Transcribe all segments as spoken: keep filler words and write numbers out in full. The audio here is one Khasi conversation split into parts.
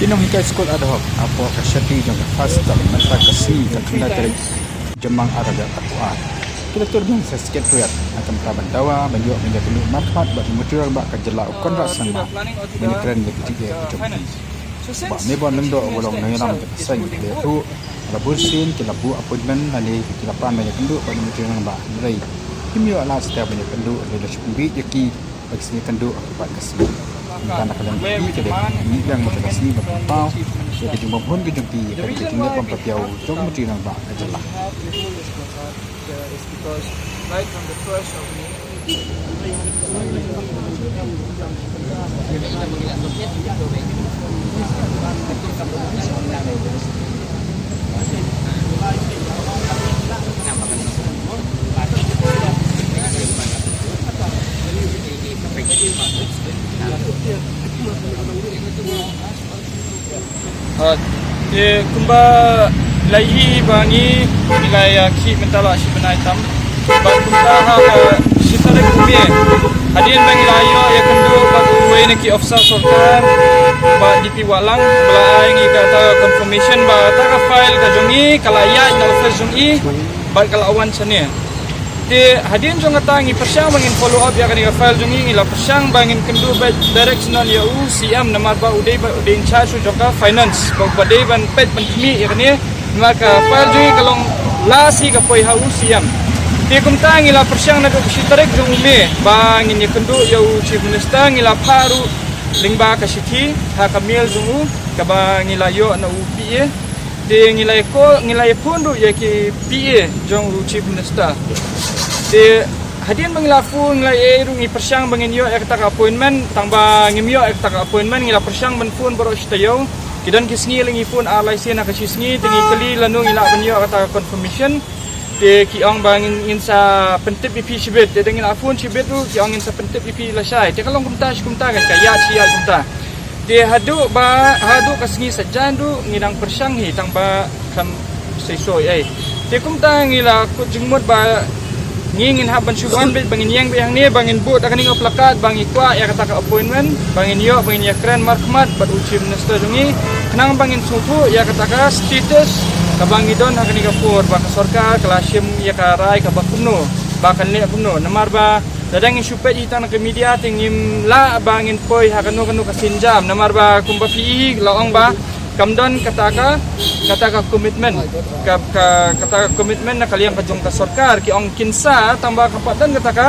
Ki nonghikai skul ad hoc hapoh ka shatei jong ka first term mynta ka sngi ka khyndai tarik Jymmang ar hajar arphew ar ki la tur biang sha Secretariat ha ka bynta ban dawa ban ïoh ban ïakynduh markhmat bad u Myntri Rangbah ka jylla u Conrad Sangma ban ïakren ïa ka jingeh ka jong ki. Bah Mebon Lyngdoh uba long nongïalam jong ka seng, ki la buh sien ki la buh appointment lane ki la pan ban ïakynduh bad u Myntri Rangbah, hynrei kim ïoh lad shuh ban ïakynduh, hynrei la shu pynbieit ïa ki ba ki shu ïakynduh ha kaba ka sngi. Mynta na ka liang ka dei ka sngi, liang mynta ka sngi ba ka paw ïa ka jingbymhun ka jong ki, ïa ka jingleh bym pat ïa u jong u Myntri Rangbah ka jylla. Ah, te kumba la ïohi ba ngi la ïa khih mynta la shi bnai tam. Bad kumta ha ka shi tarik u May, hadien ba ngi la ïoh ïakynduh bad uwei na ki officer sorkar, bad D P Wahlang, ba la ai ngi kata confirmation ba kata ka file ka jong ngi ka la ïaid na office jong i bad ka la wan shane. Te hadien jong kata ngi pyrshang ba ngin follow up ïa kane ka file jong ngi, ngi la pyrshang ba ngin kynduh beit direct shen ïa u C M, namar ba u dei ba u dei in charge jong ka finance, ba u ba dei ban peit ban khmih ïa kane, namar ka file jong ngi ka long la shi ka poi ha u C M. Te kumta ngi la pyrshang naduh ka shi tarik jong u May ba ngin ïakynduh ïa u Chief Minister, ngi la phah ruh lyngba ka shithi ha ka mail jong u kaba ngi la ïoh na u P A. Te ngi la ïa call, ngi la ïa phone ruh ïa ki P A jong u Chief Minister. Te hadien ba ngi la phone, ngi la ïa ruh, ngi pyrshang ba ngin ïoh ïa kata ka appointment, tang ba ngim ïoh ïa kata ka appointment, ngi la pyrshang ban phone baroh shi taïew. Ki don ki sngi la ngi phone ar lai sien ha ka shi sngi, te ngi kylli lano ngi lah ban ïoh ïa kata ka confirmation. Te ki ong ba ngin, ngin sa pyntip ïa phi shibit. Te da ngi la phone shibit ruh, ki ong ngin sa pyntip ïa phi lashai. Te ka long kumta shi kumta, ka ïaid shi ïaid kumta. Te haduh ba, haduh ka sngi saitjaiñ ruh ngi dang pyrshang hi, tang ba kam seisoh ei. Te kumta ngi la kut jingmut ba ngi ngin hap ban shu wan beit, ba ngin ïeng beit hangne, ba ngin buh da kane ka placard ba ngi kwah ïa kata ka appointment, ba ngin ïoh, ba ngin ïakren markhmat bad u Chief Minister jong ngi, khnang ba ngin sngewthuh ïa kata ka status kaba ngi don ha kane ka por, ba ka sorkar ka la shim ïa ka rai kaba kumno, ba kan leh kumno. Namar ba lada ngi shu peit hi tang na ka media te ngim lah ba ngin poi ha kano kano ka sienjam, namar ba kumba phi i la ong ba kam don kata ka, kata ka commitment, ka, ka, kata ka commitment na ka liang ka jong ka sorkar. Ki ong kin sa, tang ba kam pat don kata ka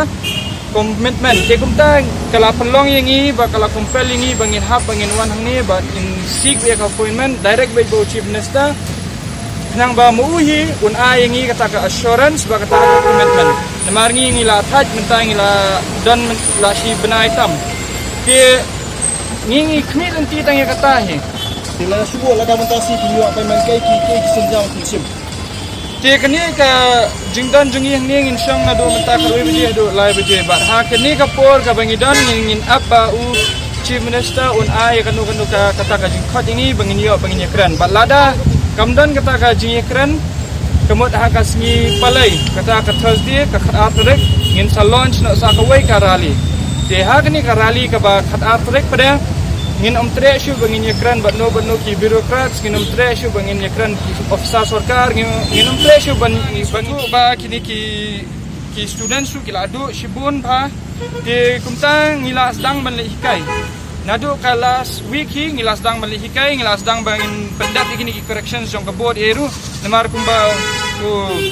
commitment. Te kumta ka la pynlong ïa ngi ba ka la compel ïa ngi ba ngin hap ba ngin wan hangne ba ngin seek ïa ka appointment direct beit bad u Chief Minister, khnang ba ma u hi un ai ïa ngi kata ka assurance bad kata ka commitment. Namar ngi, ngi la thait mynta, ngi la don myn-, la shi bnai tam. Te ngi, ngi khmih lynti tang ïa kata hi. Te lada shu buh lada mynta shi ki ïoh appointment, kaei ki, kaei ki sienjam ki shim? Te kane ka jingdon jong ngi hangne ngin shong naduh mynta khatwei baje haduh lai baje. Bad ha kane ka por kaba ngi don, ngin, ngin ap ba u Chief Minister un ai ïa kano kano ka, kata ka jingkhot ïa ngi ba ngin ïoh, ba ngin ïakren. Bad lada kam don kata ka jingïakren, ka mut ha ka sngi Palei, kata ka Thursday, ka khatar tarik, ngin sa launch noh sa kawei ka rally. Te ha kane ka rally kaba khatar tarik pat, ngin ym treh shuh ba ngin ïakren bad no bad no ki bureaucrats, ngin ym treh shuh ba ngin ïakren ki officer sorkar, ngin, ngin ym treh shuh ban, ban, ba kine ki, ki students ruh ki la duh shibun bha. Te kumta ngi la sdang ban leh hikai. Naduh ka last week hi ngi la sdang ban leh hikai, ngi la sdang ban pyndep ïa kine ki corrections jong ka board ei ruh. Namar kumba u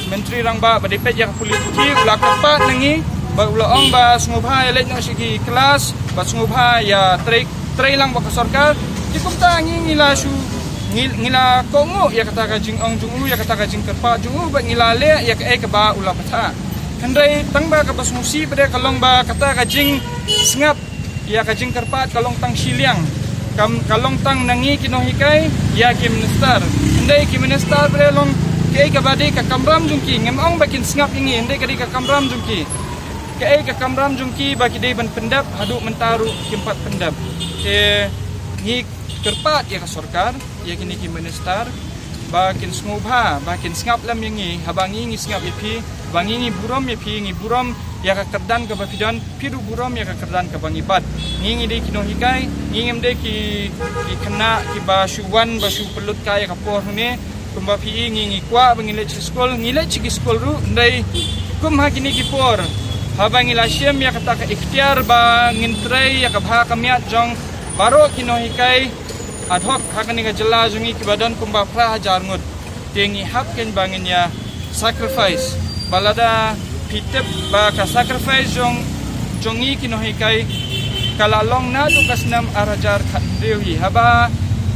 Myntri Rangbah ba dei peit ïa ka pule puthi u la kyrpad na ngi, ba u la ong ba sngewbha ïa leit noh sha ki klas, ba sngewbha ïa trei, trei lang bad ka sorkar. Te kumta ngi, ngi la shu, ngi, ngi la kohnguh ïa kata ka jingong jong u, ïa kata ka jingkyrpad jong u, bad ngi la leh ïa kaei kaba u la batai. Hynrei tang ba kaba sngewsih pat ka long ba kata ka jingsngap ïa ka jingkyrpad ka long tang shiliang. Kam, ka long tang na ngi ki nonghikai ïa ki minister. Hynrei ki minister pat long kaei kaba dei ka kamram jong ki, ngim ong ba kin sngap ïa ngi, hynrei ka dei ka kamram jong ki. Kaei ka kamram jong ki ba ki dei ban pyndep, haduh mynta ruh kim pat pyndep. Te ngi kyrpad ïa ka sorkar, ïa kine ki minister, ba kin sngewbha, ba kin sngap lem ïa ngi, haba ngi ngi sngap ïa phi, ba ngi ngi burom ïa phi, ngi burom ïa ka kyrdan kaba phi don, phi ruh burom ïa ka kyrdan kaba ngi bat. Ngi ngi dei ki nonghikai, ngi ngim dei ki, ki khynnah kiba shu wan ba shu pynlut kai ïa ka por hangne. Kumba phi i, ngi ngi kwah ba ngi leit sha skul, ngi leit sha ki skul ruh, hynrei kum ha kine ki por, haba ngi la shim ïa kata ka ikhtiar ba ngin trei ïa ka bha ka miat jong baroh ki nonghikai ad hoc ha kane ka jylla jong ngi kiba don kumba phra hajar ngut. Te ngi hap kein ba ngin ïa sacrifice. Ba lada phi tip ba ka sacrifice jong, jong ngi ki nonghikai ka la long naduh ka snem ar hajar khathynriew hi. Haba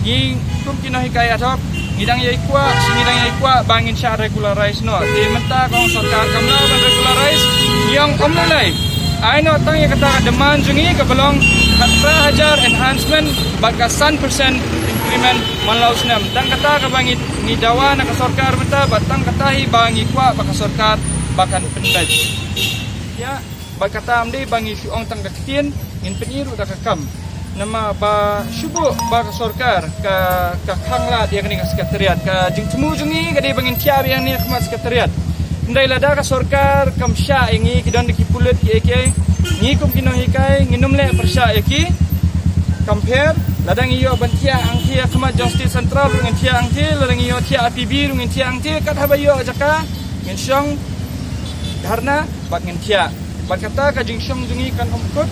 ngi kum ki nonghikai ad hoc ngi dang ïai kwah, shi ngi dang ïai kwah ba ngin shah regularize noh. Te mynta ka ong sorkar kam lah ban regularize, ngi ong ym lei lei. Ai noh tang ïa kata ka demand jong ngi kaba long khatphra hajar enhancement bad ka san percent increment man la u snem. Tang kata kaba ngi, ngi dawa na ka sorkar mynta, bad tang kata hi ba ngi kwah ba ka sorkar ba kan pynbeit. Ïa, bad kata ym dei ba ngi shu ong tang da ka ktien, ngin pyni ruh da ka kam. Namar ba shu buh ba ka sorkar ka, ka khang lad ïa kane ka secretariat. Ka jingthmu jong ngi ka dei ba ngin thiah ïa kane ka khmat secretariat. Hynrei lada ka sorkar kam shah ïa ngi, ki don da ki pulit ki ei ki ei, ngi kum ki nonghikai ngin ym leh pyrshah ïa ki. Kam pher, lada ngi ïoh ban thiah hangtei ha khmat jong State Central ruh ngin thiah hangtei, lada ngi ïoh thiah ha P B ruh ngin thiah hangtei, kat haba ïoh jaka ngin shong dharna bad ngin thiah. Bad kata ka jingshong jong ngi kan ym kut.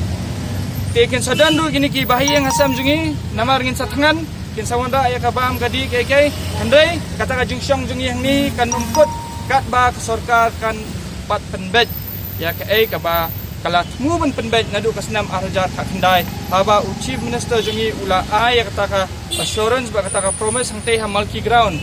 Te kin sa don ruh kine ki bahaïing hasem jong ngi, namar ngin sa thngan, kin sa wanrah ïa ka bam ka dih kiei kiei. Hynrei kata ka jingshong jong ngi hangne kan ym kut katba ka sorkar kan pat pynbeit ïa kaei kaba ka la thmu ban pynbeit naduh ka snem ar hajar khatkhyndai, haba u Chief Minister jong ngi u la ai ïa kata ka assurance bad kata ka promise hangtei ha Malki Ground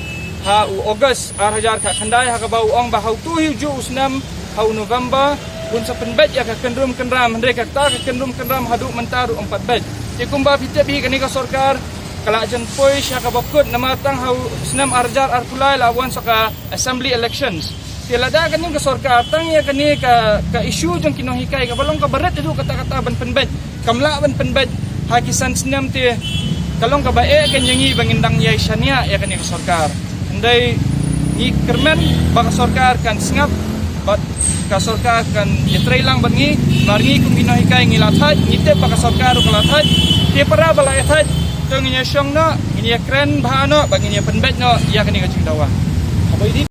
ha u August ar hajar khatkhyndai, ha kaba u ong ba ha uto hi u juh u snem ha u November un sa pynbeit ïa ka kynrum kynram. Hynrei kata ka kynrum kynram haduh mynta ruh ym pat beit. Te kumba phi tip hi, kane ka sorkar ka la jan poi sha kaba kut, namar tang ha u snem ar hajar arphew lai la wan sa ka assembly elections. Te lada kane ka sorkar, tang ïa kane ka, ka issue jong ki nonghikai kaba long kaba rit haduh katta katta ban pynbeit, kam lah ban pynbeit ha ki san snem, te ka long kaba eh kein ïa ngi ba ngin dang ïai shaniah ïa kane ka sorkar. Hynrei ngi kyrmen ba ka sorkar kan sngap bad ka sorkar kan ïatrei lang bad ngi. Namar ngi kum ki nonghikai ngi la thait, ngi tip ba ka sorkar ruh ka la thait. Te para ba la ïathait, to ngin ïa shong noh, ngin ïa kren bha noh bad ngin ïa pynbeit noh ïa kane ka jingdawa. Haba ïa